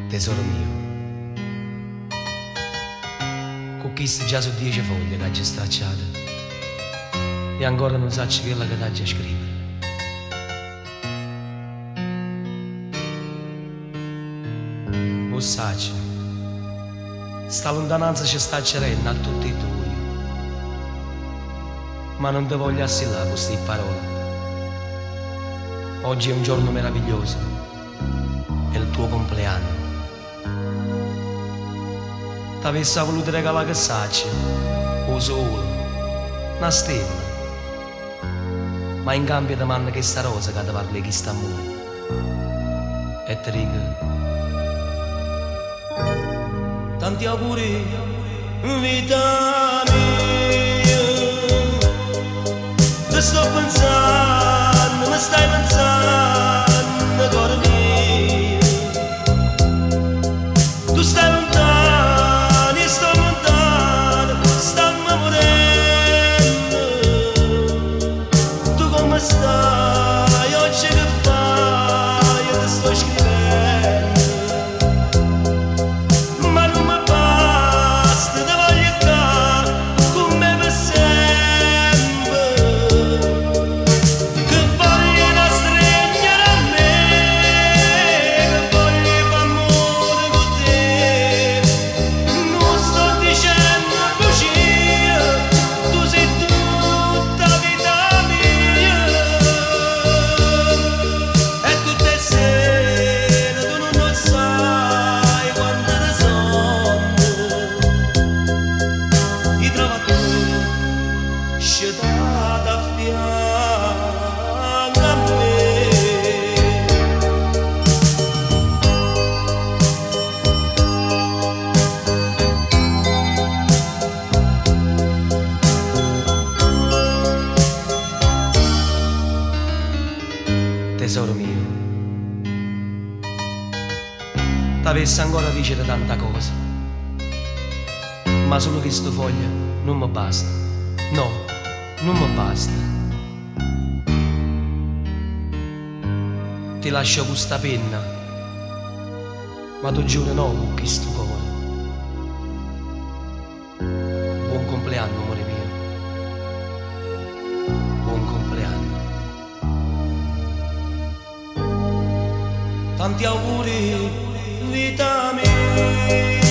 Tesoro mio. Cu chiste già so' diece foglie ch'aggio stracciato e ancora nun saccio chello che t'aggia scrivere. 'O ssaccio, sta luntananza ce sta accerenno a tutt' 'e ddoje, ma nun te voglio assillà cu sti pparole. Oggi è un giorno meraviglioso, è il tuo compleanno. T'avesse voluto regalà che saccio, 'o sole, na stella, ma in cambio te manno chesta rosa ca te parla 'e chist'ammore. E te dico. Tanti auguri, vita mia, te sto pensanno, me stai pensanno, core mio. Tu stai luntano, io sto luntano, stammo murenno. Tu comme stai, oggi che fai, io te sto scrivenno. Ma nun me basta, te voglio ccà, cu me pe sempe. Che voglia 'e t'astregnere a me, che voglia 'e fa ammore cu te. Nun sto dicenno bucie, tu sei tutta 'a vita mia. E tutte 'e sere tu nun 'o ssaje quanto te sonno. I' trovo a te scetata a fianco a me. Tesoro mio, t'avesse ancora dicere tanta cosa, ma solo chistu foglio nun me basta. No, nun me basta. Ti lascio cu sta penna, ma t'o giuro no cu chistu core. Buon compleanno, amore mio. Buon compleanno. Tanti auguri, vita mia.